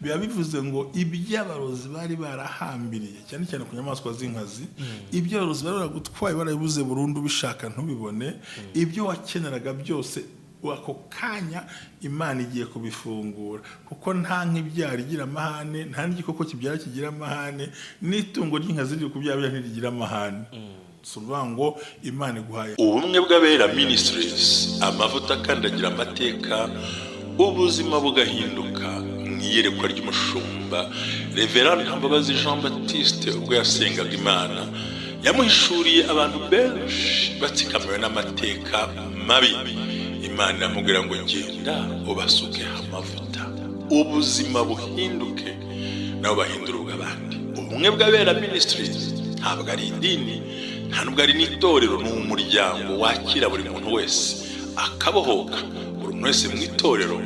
Biba bivuze ngo iby'abarozi bari barahambiriye, cyane cyane ku nyamaswa z'inkazi, iby'abarozi bari baragutwaye barabibuze burundu, ubishaka ntubibone, ibyo wakeneraga byose ako kanya Imana igiye kubifungura, kuko nta nk'ibyara igira amahane, nta n'igikoko kibyara kigira amahane, n'itungo ry'inkazi riri kubyara ntirigira amahane. Si ukuvuga ngo Imana iguhaye. Ubumwe bw'Abera Ministries, amavuta akandagira amateka, ubuzima bugahinduka. Mu iyerekwa ry'umushumba Reverend Ntambabazi Jean Baptiste, ubwo yasengaga Imana, yamuhishuriye abantu benshi batsikamiwe n'amateka mabi. Imana iramubwira ngo: "Genda ubasukeho amavuta, ubuzima buhinduke, nabo bahindura ubw'abandi." Ubumwe bw'Abera Ministries ntabwo ari idini, nta nubwo ari n'itorero, ni umuryango wakira buri muntu wese akabohoka. Buri muntu wese mu itorero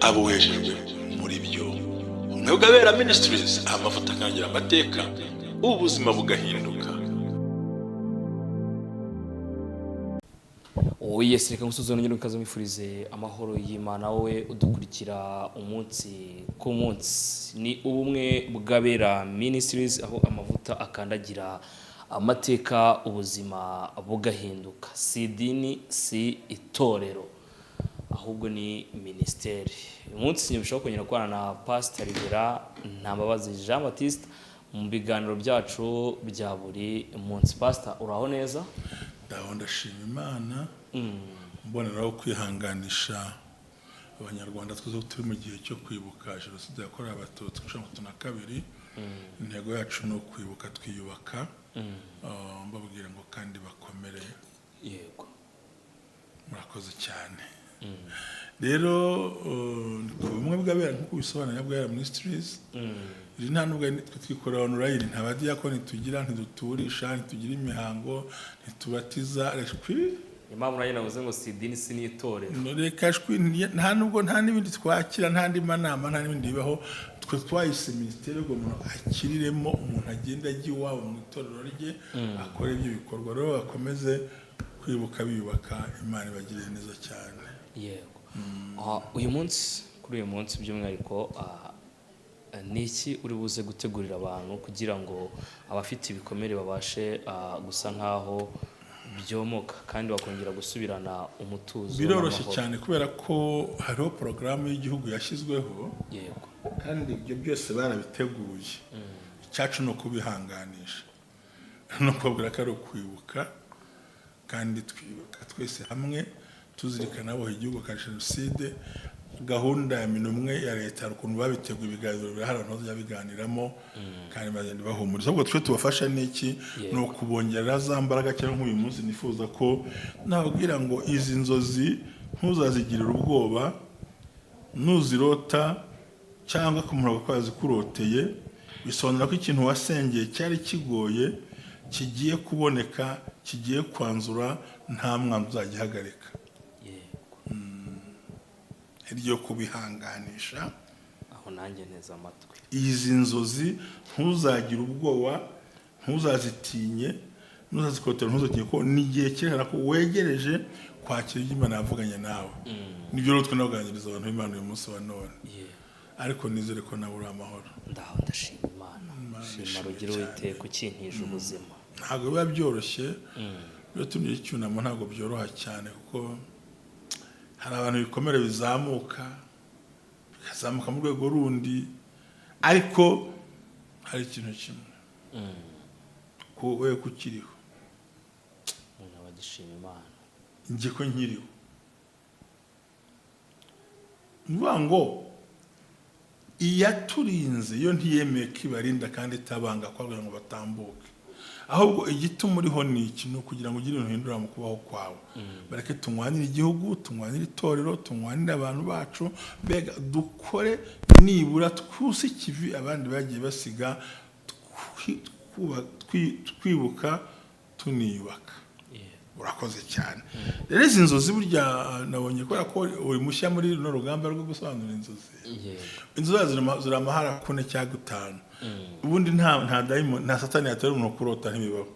abohejejwe muri byo. Ubumwe bw'Abera Ministries, amavuta akangira amateka, ubuzima bugahinduka. Oh yes, reka ngusuhuze nongere ikaze, mwifurize amahoro y'Imana, wowe udukurikira umunsi ku munsi. Ni Ubumwe bw'Abera Ministries, aho amavuta akandagira amateka, ubuzima bugahinduka. Si idini, si itorero, ahubwo ni minisiteri. Uyu munsi ntibishobora kongera gukorana na Pastor Rivera Ntambabazi Jean Baptiste mu biganiro byacu bya buri munsi. Pastor, uraho neza? Ndaho, ndashima Imana, mboneraho kwihanganisha Abanyarwanda twese turi mu gihe cyo kwibuka Jenoside yakorewe Abatutsi muri 1992. Intego yacu ni ukwibuka twiyubaka. Mbabwira ngo kandi bakomere. Murakoze cyane. Rero ni ku Bumwe bw'Abera, nk'uko bisobanura, bw'Abera Ministries. Iri nta nubwo ari twe twikorera online, nta badiyakoni tugira, ntiduturisha, ntitugira imihango, ntitubatiza, shwi. Impamvu nanjye navuze ngo si idini, si n'itorero. Reka shwi, nta nubwo nta n'ibindi twakira, nta andi manama, nta n'ibindi bibaho. Twe twayise minisiteri ngo umuntu akiriremo, umuntu agenda ajya iwabo mu itorero rye, akora ibyo bikorwa. Rero bakomeze kwibuka biyubaka, Imana ibagiriye neza cyane. Yego. Uyu munsi, kuri uyu munsi by'umwihariko, ni iki uri buze gutegurira abantu kugira ngo abafite ibikomere babashe gusa nk'aho byomoka kandi bakongera gusubirana umutuzo Biroroshye n'amahoro? cyane, kubera ko hariho porogaramu y'igihugu yashyizweho, kandi ibyo byose barabiteguye. Icyacu ni ukubihanganisha no kubabwira ko ari ukwibuka kandi twibuka twese hamwe, tuzirikana abo igihugu ka jenoside. Gahunda ya Minumwe ya leta, hari ukuntu babiteguye, ibiganiro birahari, abantu bazajya biganiramo kandi bagenda bahumuriza. Ahubwo twe tubafasha n'iki? Ni ukubongerera za mbaraga. Cyangwa nk'uyu munsi nifuza ko nababwira ngo izi nzozi ntuzazigirire ubwoba nuzirota, cyangwa ku muntu ko yazikuroteye, bisobanura ko ikintu wasengeye cyari kigoye kigiye kuboneka, kigiye kwanzura, nta mwana uzagihagarika. Iryo kubihanganisha. Aho nanjye nteze amatwi. Izi nzozi ntuzagire ubwoba, ntuzazitinye, ntuzazikotera, ntuzatinye, ko ni igihe cyerekana ko wegereje kwakira ibyo Imana yavuganye nawe. Nibyo rero twe naganiriza abantu b'Imana uyu munsi wa none. Ariko nizere ko nawe uri amahoro. Ndaho, ndashima Imana. Imana Shima ishimwe rugero cyane. Uwiteka ukintije ubuzima. Ntabwo biba byoroshye iyo turi icyunamo, ntabwo byoroha cyane, kuko hari abantu ibikomere bizamuka, bikazamuka mu rwego rundi. Ariko hari ikintu kimwe, ko we kukiriho, Umuntu aba agishima Imana. Njye ko nkiriho, ni ukuvuga ngo iyaturinze yo ntiyemeye ko ibarinda kandi itabanga kugira ngo batambuke. Ahubwo igituma uriho ni iki? Ni ukugira ngo ugire ibintu uhindura mu kubaho kwawe. Bareke tunywanire igihugu, tunywanire itorero, tunywanire abantu bacu, mbega dukore nibura twuse ikivi abandi bagiye basiga, twibuka tuniyubaka. Urakoze cyane. Rero izi nzozi burya nabonye, kubera ko uri mushya muri runo rugamba rwo gusobanura inzozi, inzozi ziri amahara kune cyangwa gatanu. Ubundi nta dayimoni, nta satani yatera umuntu kurota, ntibibaho.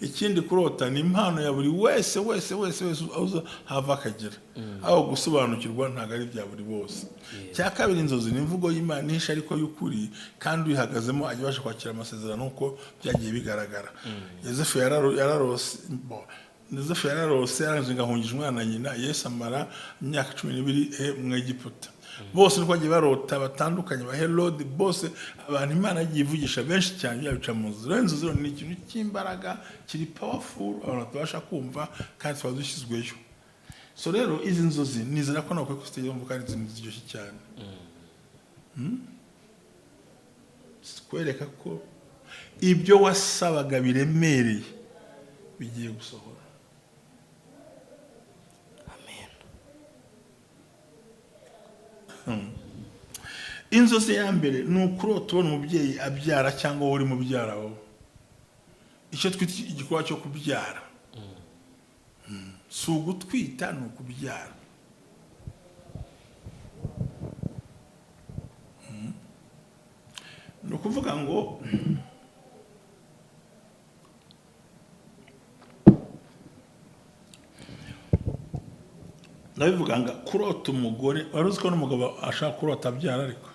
Ikindi, kurota ni impano ya buri wese wese wese wese aho hava akagera, aho gusobanukirwa ntabwo ari ibya buri bose. Cya kabiri, inzozi ni imvugo y'Imana ihishe ariko y'ukuri, kandi uyihagazemo ajya abasha kwakira amasezerano nk'uko byagiye bigaragara. Yozefu yararose bo, Yozefu yararose, yarangije ngo ahungisha umwana na nyina. Yesu amara imyaka 12 mu Egiputa. Bose nuko bagiye barota batandukanye, ba Herode bose, abantu Imana yagiye ivugisha benshi cyane byabica mu nzozi. Rero inzozi rero ni ikintu cy'imbaraga kiri powerful, abantu batabasha kumva kandi tuba dushyizweyo. So rero izi nzozi nizera ko nawe ukwiye kuzitegereza, kandi izi nzozi ziryoshye cyane. Zikwereka ko ibyo wasabaga biremereye bigiye gusohora. Amen. Inzozi ya mbere ni ukurota ubona umubyeyi abyara cyangwa wowe uri mubyara wowe, icyo twita igikorwa cyo kubyara. Si ugutwita, ni ukubyara. Ni ukuvuga ngo ndabivuga ngo kurota umugore, wari uzi ko n'umugabo ashaka kurota abyara, ariko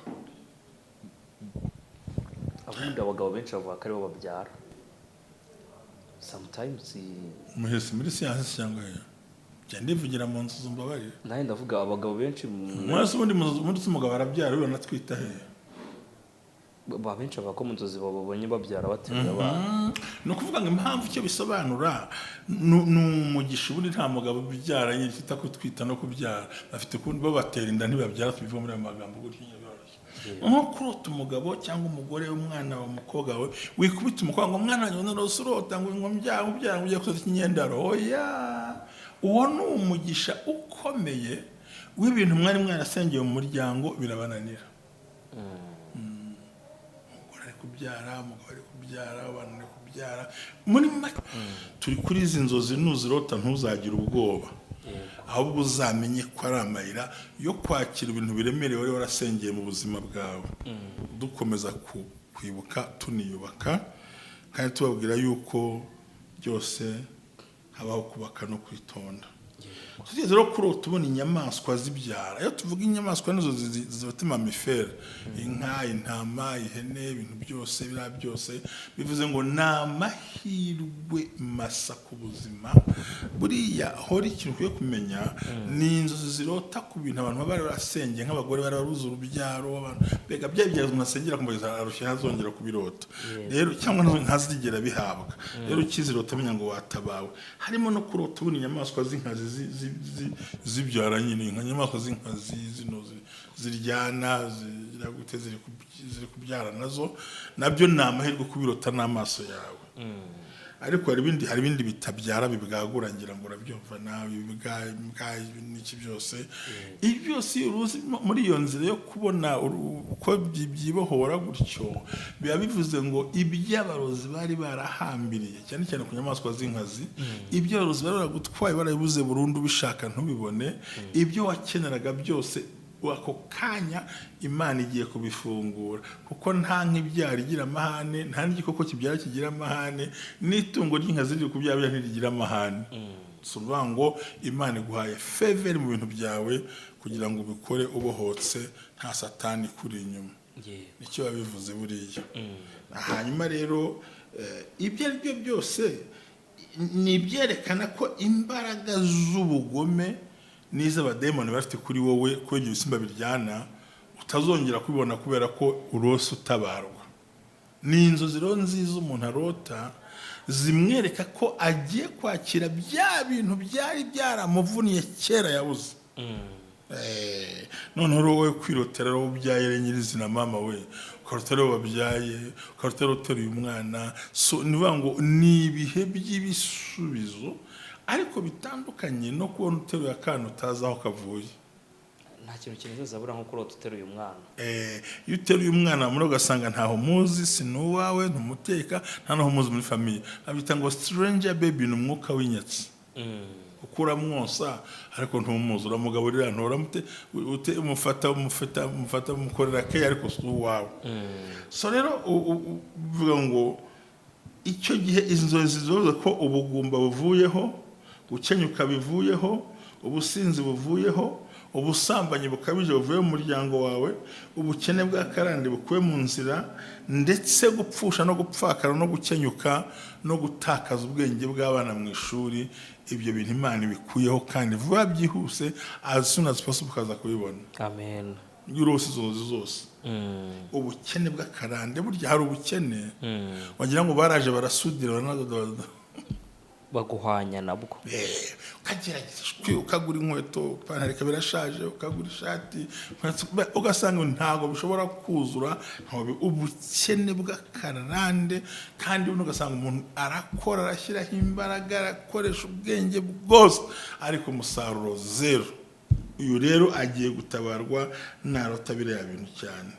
Ubundi abagabo benshi bavuga ko aribo babyara sometimes. Muhesi muri siyansi cyangwa he? Njya ndivugira mu nzu, mbabarire. Nanjye ndavuga abagabo benshi Mwese ubundi ubundi se umugabo arabyara, ubona atwita he? Ba benshi bavuga ko mu nzozi babonye babyara, bateruye abana. Ni ukuvuga ngo impamvu icyo bisobanura ni umugisha. Ubundi nta mugabo ubyara nyine, twita kutwita no kubyara bafite ukundi, bo batera inda ntibabyara, tubivuga muri ayo magambo gutyo nyine byoroshye. Nko kurota umugabo cyangwa umugore, umwana wawe, umukobwa wawe, wikubita umukobwa ngo umwana wanjye none urota ngo mbyara ubyara ngo ugiye kuzoza ikinyendaro. Oya, uwo ni umugisha ukomeye w'ibintu mwari mwarasengeye mu muryango birabananira. Umugore ari kubyara, umugabo ari kubyara, abantu bari kubyara. Muri make, turi kuri izi nzozi, nuzirota ntuzagire ubwoba, ahubwo uzamenye ko ari amayira yo kwakira ibintu biremereye wari warasengeye mu buzima bwawe. Dukomeza kwibuka, tuniyubaka, kandi tubabwira yuko byose habaho kubaka no kwitonda. Tugeze rero kurota ubona inyamaswa zibyara. Iyo tuvuga inyamaswa nizo zifite mammifères, inka, intama, ihene, ibintu byose biriya byose, bivuze ngo ni amahirwe masa ku buzima. Buriya hora ikintu ukwiye kumenya ni inzozi zirota ku bintu abantu baba barasengeye, nk'abagore bari baruze urubyaro, abantu mbega bya byazo umuntu asengera kumugeza arushye ntazongera kubirota rero, cyangwa ntazigera bihabwa. Rero ukizirota amenya ngo watabawe. Harimo no kurota ubona inyamaswa z'inkazi zibyara nyine, nka inyamaswa z'inkazi zino ziryana, zigira gute, ziri kubyara nazo, nabyo ni amahirwe kubirota n'amaso yawe. Ariko hari ibindi bitabyara bibwagura, ngira ngo urabyumva nawe, imbwa, imbwa n'iki byose. Ibi byose iyo uruzi muri iyo nzira yo kubona uko byibohora gutyo, biba bivuze ngo iby'abarozi bari barahambiriye, cyane cyane ku nyamaswa z'inkazi, iby'abarozi bari baragutwaye barabibuze burundu, ubishaka ntubibone, ibyo wakeneraga byose ako kanya Imana igiye kubifungura, kuko nta nk'ibyara igira amahane, nta n'igikoko kibyara kigira amahane, n'itungo ry'inkazi riri kubyara ntirigira amahane. Si ukuvuga ngo Imana iguhaye faveur mu bintu byawe kugira ngo ubikore ubohotse, nta Satani ikuri inyuma. Nicyo babivuze buriya. Hanyuma rero ibyo ari byo byose ni ibyerekana ko imbaraga z'ubugome n'iz'abadayimoni bafite kuri wowe, kubera ibyo bisimba biryana, utazongera kubibona kubera ko urose utabarwa. Ni inzozi rero nziza umuntu arota zimwereka ko agiye kwakira bya bintu byari byaramuvuniye kera yabuze. Noneho rero wowe kwirotera rero ubyaye rero nyirizina, mama we, ukarota rero wabyaye, ukarota rero uteruye umwana. So ni ukuvuga ngo ni ibihe by'ibisubizo, ariko bitandukanye no kubona uteruye akana utazi aho kavuye. Nta kintu kinezeza buriya nko kurota uteruye umwana. Iyo uteruye umwana muri ugasanga ntaho muzi, si n'uwawe, ntumuteka, nta n'aho muzi muri famille, babyita ngo stranger baby, ni umwuka w'inyatsi, kuko uramwosa ariko ntumuzi, uramugaburira, nturamute, umufata umufata umufata, umukorera keya, ariko si uwawe. So rero uvuga ngo Icyo gihe inzozi zivuze ko ubugumba buvuyeho, gukenyuka bivuyeho, ubusinzi buvuyeho, ubusambanyi bukabije buvuye mu muryango wawe, ubukene bw'akarande bukuwe mu nzira, ndetse gupfusha no gupfakara no gukenyuka no gutakaza ubwenge bw'abana mu ishuri. Ibyo bintu Imana ibikuyeho kandi vuba byihuse, as soon as possible ukaza kubibona. Amen. Iyo urose izo nzozi zose, ubukene bw'akarande, burya hari ubukene wagira ngo baraje barasudira, baranadoda. Baguhwanya nabwo. Ukagerageza shwi, ukagura inkweto, ipantaro ikaba irashaje, ukagura ishati, ugasanga ntabwo bishobora kuzura, ubukene bw'akarande. Kandi buno ugasanga umuntu arakora, arashyiraho imbaraga, arakoresha ubwenge bwose, ariko umusaruro zero. Uyu rero agiye gutabarwa narota biriya bintu cyane.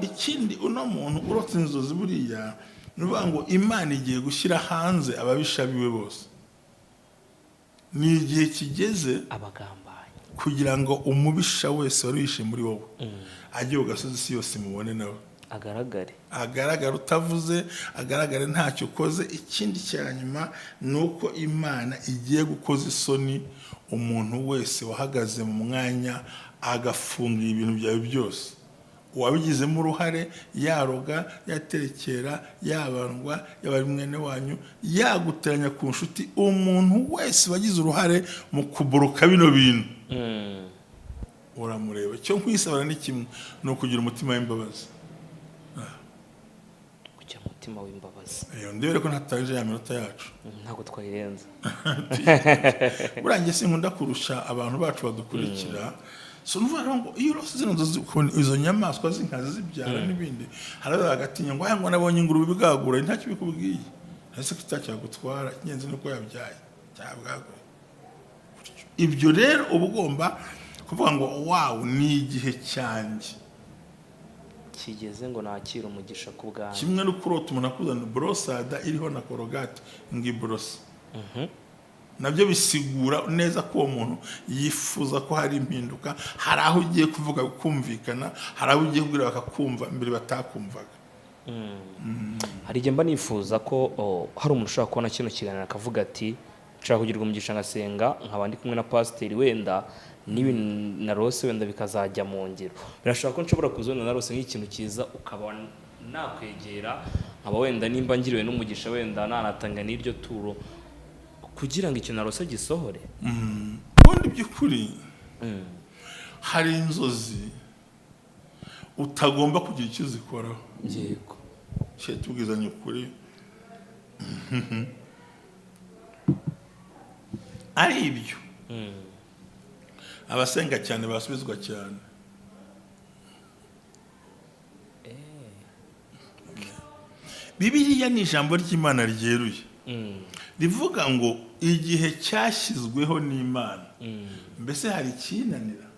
Ikindi, uno muntu urota inzozi, buriya ni ukuvuga ngo Imana igiye gushyira hanze ababisha biwe bose. Ni igihe kigeze abagambanyi kugira ngo umubisha wese wari wishe muri wowe ajye ku gasozi, isi yose imubone nawe agaragare. Agaragara utavuze, agaragare ntacyo ukoze. Ikindi cya nyuma ni uko Imana igiye gukoza isoni umuntu wese wahagaze mu mwanya agafunga ibintu byawe byose, uwabigizemo uruhare, yaroga, yaterekera, yabandwa, yaba ari mwene wanyu, yaguteranya ku nshuti, umuntu wese wagize uruhare mu kuburuka bino bintu uramureba. Icyo nkwisabara ni kimwe, ni ukugira umutima w'imbabazi. Kugira umutima w'imbabazi. Iyo ndebere ko ntatangije ya minota yacu. Ntabwo twayirenza. Buriya njye sinkunda kurusha abantu bacu badukurikira. So nuvuga rero ngo iyo urose zino nzozi, ukabona izo nyamaswa z'inkazi zibyara n'ibindi, hari bagatinya ngo aya, ngo nabonye ingurube ibwagura. Ntacyo bikubwiye, ese ko itacyagutwara? Icy'ingenzi ni uko yabyaye cyabwaguye. Ibyo rero uba ugomba kuvuga ngo wow, ni igihe cyanjye kigeze ngo nakire umugisha ku bwanjye. Kimwe no kurota umuntu akuzana borosada iriho na Colgate ngo iborose, nabyo bisigura neza ko uwo muntu yifuza ko hari impinduka, hari aho ugiye kuvuga kumvikana, hari aho ugiye kubwira bakakumva mbere batakumvaga. Hari igihe mba nifuza ko hari umuntu ushobora kubona kino kiganiro akavuga ati: "Nshaka kugirwa umugisha ngasenga nkaba ndi kumwe na pasiteri, wenda n'ibi narose wenda bikazajya mu ngiro." Birashoboka ko nshobora kuza wenda narose nk'ikintu cyiza, ukaba nakwegera, nkaba wenda nimba ngiriwe n'umugisha wenda nanatanga n'iryo turo kugira ngo ikintu narose gisohore? Ubundi by'ukuri hari inzozi utagomba kugira icyo uzikoraho. Cye tubwizanye ukuri, ari ibyo abasenga cyane basubizwa cyane. Bibiliya ni ijambo ry'Imana ryeruye, rivuga ngo igihe cyashyizweho n'Imana. Mbese hari ikinanira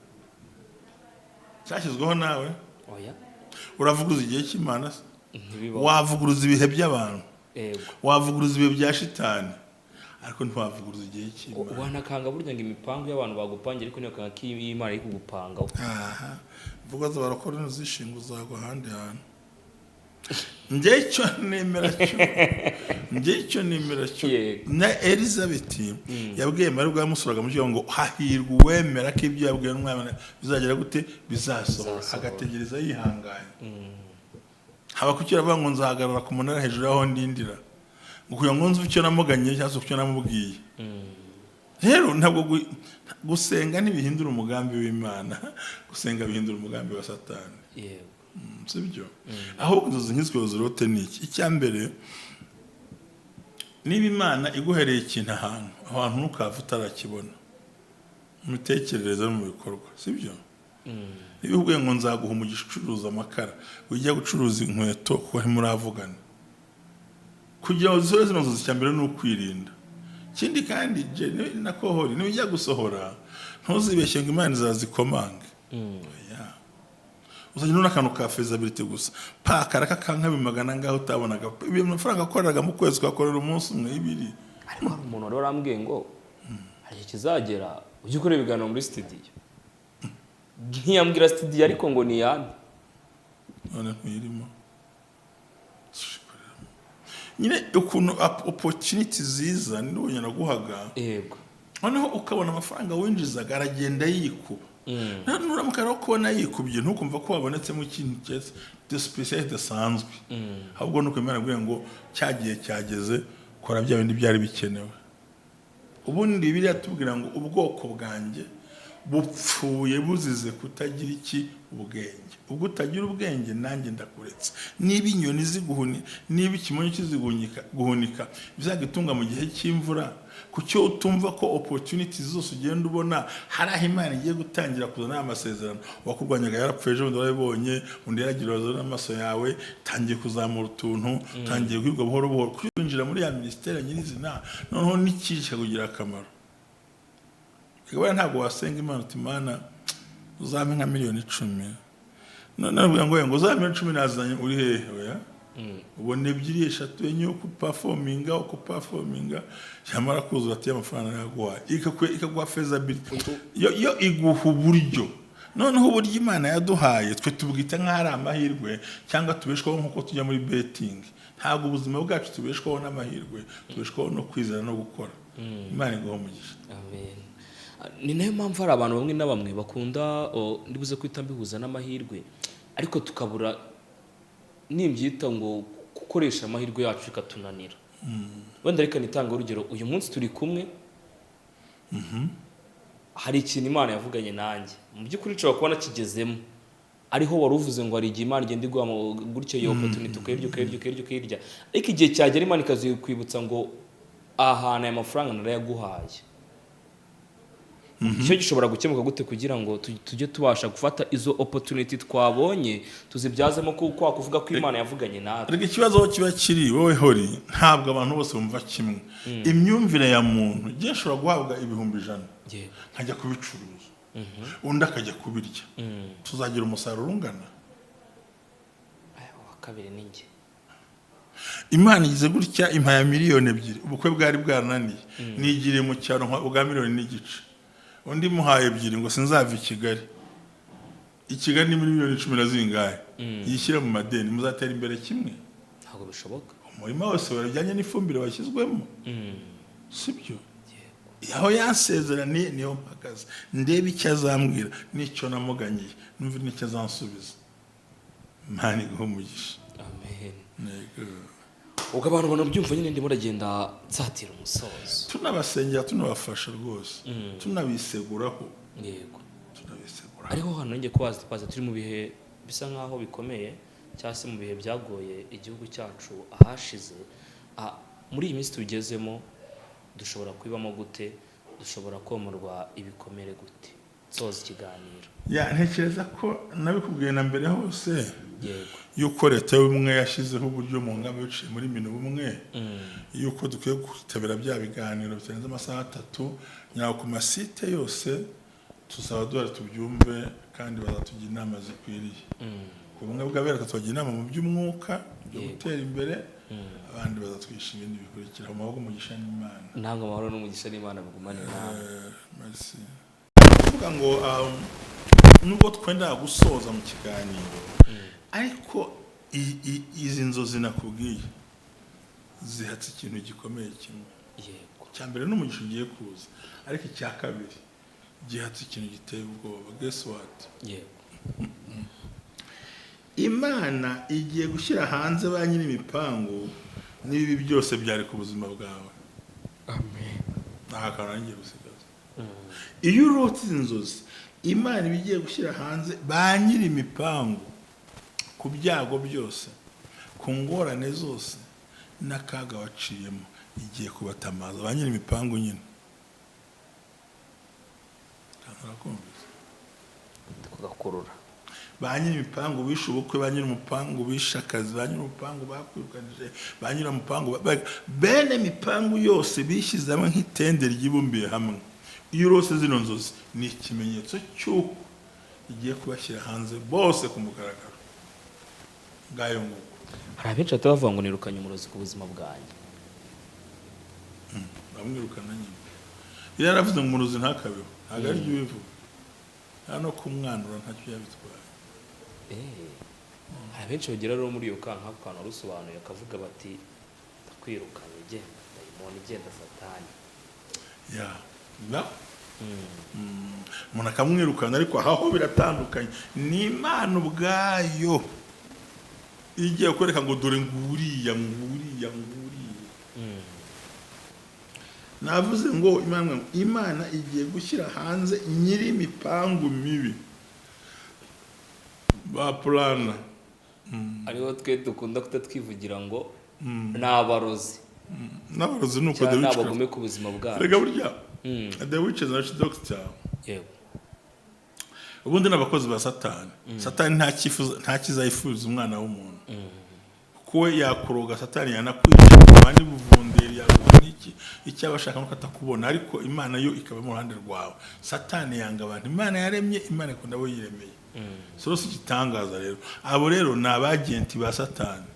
cyashyizweho nawe? Oya. Uravuguruza igihe cy'Imana se? Ntibibaho. Wavuguruza ibihe by'abantu, wavuguruza ibihe bya shitani, ariko ntiwavuguruza igihe cy'Imana. Wanakanga burya ngo imipangu y'abantu bagupangira, ariko ntibakanga ko Imana iri kugupangaho. Aha mvugo z'abarokore ntuzishinga, uzagwa ahandi hantu. Njye icyo nemera cyo, njye icyo nemera cyo, na Elizabeth yabwiye Mariya ubwo yamusuraga mu cyumba ngo hahirwa uwemera ko ibyo yabwiwe n'umwana bizagera gute, bizasohora, Bizasohora. agategereza yihanganye. Haba kuki aravuga ngo nzahagarara ku munara hejuru y'aho ndindira, ngo kugira ngo nzumve icyo namuganye cyangwa se icyo namubwiye. Rero ntabwo gusenga ntibihindura umugambi w'Imana, gusenga bihindura umugambi wa Satani. Sibyo? Ahubwo inzozi nk'izwi zirote ni iki? Icya mbere, niba Imana iguhereye ikintu ahantu, aho hantu ntukava utarakibona mu mitekerereze no mu bikorwa, sibyo? Niba ikubwiye ngo nzaguha umugisha ucuruza amakara, ujya gucuruza inkweto kuko ntimuravugana. Kugira ngo zisohore zino nzozi, icya mbere ni ukwirinda. Ikindi kandi, na kohori niba ujya gusohora, ntuzibeshye ngo Imana izazikomange. Oya. Uzajya ubona akantu ka feasibility gusa, pakara kakanka bimagana ngaho utabonaga ibintu, amafaranga wakoreraga mu kwezi ukayakorera umunsi umwe, ibiri. Ariko hari umuntu wari warambwiye ngo hari igihe kizagera ujye ukora ibiganiro muri studio. Ntiyambwira studio, ariko ngo ni iyande. None ntuyirimo. Nyine ukuntu opportunity ziza n'ubu naguhaga, noneho ukabona amafaranga winjizaga aragenda yikuba. Nuramuka rero kubona yikubye, ntukumva ko wabonetsemo ikintu de spécial kidasanzwe, ahubwo ni ukwemera ngo cya gihe cyageze, kora bya bindi byari bikenewe. Ubundi Bibiliya tubwira ngo ubwoko bwanjye bupfuye buzize kutagira iki? Ubwenge. Ubwo utagira ubwenge, nanjye ndakuretse. Niba inyoni ziguhuni, niba ikimonyo kiziguhunika guhunika bizagitunga mu gihe cy'imvura, kucyo utumva ko opportunities zose ugenda ubona hari aho Imana igiye gutangira kuzana aya masezerano? Uwakurwanyaga yarapfuye ejo bundi, warabibonye, undi yaragira n'amaso yawe, tangiye kuzamura utuntu, tangiye kwiga buhoro buhoro kwinjira muri ya minisiteri nyirizina, noneho n'ikije kikakugira akamaro. Buriya ntabwo wasenga Imana uti: "Imana, uzampe nka miliyoni 10." None ngo uzampe miliyoni 10 nazanye uri hehe? Oya, ubona ebyiri, eshatu, enye, uko uperforminga, uko uperforminga, yamara kuzura ati: "Amafaranga yaguhaye." Ikaguha feasibility yo iguha uburyo. Noneho uburyo Imana yaduhaye twe tubwita nk'aho ari amahirwe, cyangwa tubeshwaho nk'uko tujya muri betting. Ntabwo ubuzima bwacu tubeshwaho n'amahirwe, tubeshwaho no kwizera no gukora. Imana iguha umugisha. Amen. Ni nayo mpamvu hari abantu bamwe na bamwe bakunda ndibuze kwita mbihuza n'amahirwe, ariko tukabura nimbyita ngo gukoresha amahirwe yacu bikatunanira. Wenda reka nitange urugero: uyu munsi turi kumwe, hari ikintu Imana yavuganye nanjye, mu by'ukuri nshobora kuba nakigezemo. Ariho wari uvuze ngo hari igihe Imana igenda iguha gutyo iyo opportunity, ukayirya, ukayirya, ukayirya, ukayirya, ariko igihe cyagera Imana ikazikwibutsa ngo: "Aha hantu aya mafaranga narayaguhaye." Icyo gishobora gukemuka gute kugira ngo tujye tubasha gufata izo opportunity twabonye tuzibyazemo kwa kuvuga ko Imana yavuganye natwe? Ariko ikibazo aho kiba kiri, wowe hori, ntabwo abantu bose bumva kimwe imyumvire ya muntu. Njye nshobora guhabwa 100,000, nkajya kubicuruza, undi akajya kubirya, tuzagira umusaruro ungana? Aya, uwa kabiri ni njye. Imana igize gutya impaya miliyoni 2, ubukwe bwari bwarananiye, nigiriye mu cyaro bwa miliyoni n'igice, undi muhaye ebyiri ngo sinzava i Kigali. I Kigali ni muri miliyoni 10 na zingahe, yishyire mu madeni, muzatera imbere kimwe? Ntabwo bishoboka. Umurima wose warajyanye n'ifumbire washyizwemo, sibyo? Aho yansezeraniye niho mpagaze, ndebe icyo azambwira n'icyo namuganyiye, numve n'icyo azansubiza. Imana iguhe umugisha. Amen. Yego. Ubwo abantu banabyumva nyine, ndimo ndagenda nsatira umusozo. Tunabasengera, tunabafasha rwose, tunabiseguraho. Tunabiseguraho. Ariho hano njye kubaza, twaza turi mu bihe bisa nkaho bikomeye, cyangwa se mu bihe byagoye igihugu cyacu ahashize. Muri iyi minsi tugezemo dushobora kubibamo gute? Dushobora komorwa ibikomere gute? Nsoza ikiganiro. Ya, ntekereza ko nabikubwiye na mbere hose yuko Leta y'Ubumwe yashyizeho uburyo mu ngamba biciye muri Minubumwe, yuko dukwiye kwitabira bya biganiro bitarenze amasaha 3 nyawo ku masite yose. Tuzaba duhari tubyumve, kandi bazatugira inama zikwiriye. Ku bumwe bw'abera tubagira inama mu by'umwuka byo gutera imbere, abandi bazatwigisha ibindi bikurikira. Mu maboko, umugisha n'Imana. Ntabwo amahoro n'umugisha n'Imana bigumane nawe. Merci. Kuvuga ngo nubwo twenda gusoza mu kiganiro, ariko izi nzozi nakubwiye zihatse ikintu gikomeye kimwe. Icya mbere ni umugisha ugiye kuza, ariko icya kabiri gihatse ikintu giteye ubwoba. Guess what? Imana igiye gushyira hanze ba nyiri imipangu n'ibibi byose byari ku buzima bwawe. Amen. Nta kantu ngiye gusigaza. Iyo urota izi nzozi, Imana iba igiye gushyira hanze ba nyiri imipangu ku byago byose, ku ngorane zose n'akaga waciyemo. Igiye kubatamaza ba nyiri imipangu nyine. Kantu urakumvise? Kugakurura. Ba nyiri imipangu bishe ubukwe, ba nyiri umupangu bishe akazi, ba nyiri umupangu bakwirukanije, ba nyiri umupangu bene imipangu yose bishyize hamwe nk'itende ryibumbiye hamwe. Iyo urose zino nzozi ni ikimenyetso cy'uko igiye kubashyira hanze bose ku mugaragaro. Ngayo nguko. Hari abenshi bahita bavuga ngo nirukanye umurozi ku buzima bwanjye. Bamwirukana nyine. Iyo yaravuze ngo umurozi ntakabeho, ntabwo ari byo ubivuga, nta no kumwanura ntacyo yabitwaye. Hari abenshi bagera rero muri iyo ka nk'ako kantu warusobanuye, bakavuga bati Ndakwirukanye, genda dayimoni, genda Satani. Ya na umuntu akamwirukana, ariko aho biratandukanye. Ni Imana ubwayo igiye kwereka ngo dore nguriya, nguriya, nguriya. Navuze ngo Imana igiye gushyira hanze nyiri imipangu mibi ba purana. Ariho twe dukunda kutatwivugira ngo ni abarozi. N'abarozi ni uko. Cyangwa The ni witchcraft. abagome ku buzima bwacu. Rega burya the witches na doctor, ubundi ni abakozi ba Satani. Satani nta cyifuzo, nta cyiza yifuza umwana w'umuntu, kuko we yakuroga, Satani yanakwica abandi buvunderi, yakuroga n'iki, icyo aba ashaka nuko atakubona, ariko Imana yo ikaba mu ruhande rwawe. Satani yanga abantu Imana yaremye, Imana ikunda abo yiremeye. So si igitangaza rero, abo rero ni abagenti ba Satani,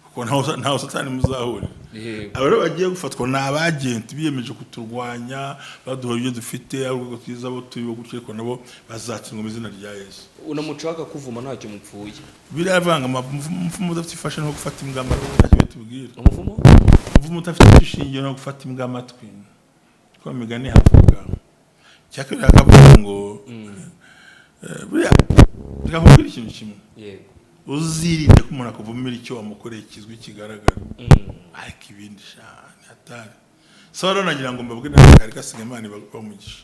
kuko ntaho Satani muzahurira. Abo rero bagiye gufatwa ni abagenti biyemeje kuturwanya, baduha ibyo dufite, ari urwego twiza abo turi bo gutyo, ariko nabo bazatsindwa mu izina rya Yesu. Unamucaka kuvuma ntacyo mupfuye. Biriya ngo umuvumo udafite ifashe no gufata imbwa amatwi, ntacyo bitubwira. Umuvumo? Umuvumo udafite ishingiye no gufata imbwa amatwi, kuko mu migani havuga icya kabiri, hakavuga ngo buriya reka nkubwire ikintu kimwe. Uzirinde ko umuntu akuvumira icyo wamukoreye kizwi, kigaragara, ariko ibindi sha ni hatari. So rero nagira ngo mbabwire, ntabwo kari gasigaye. Imana ibahe umugisha.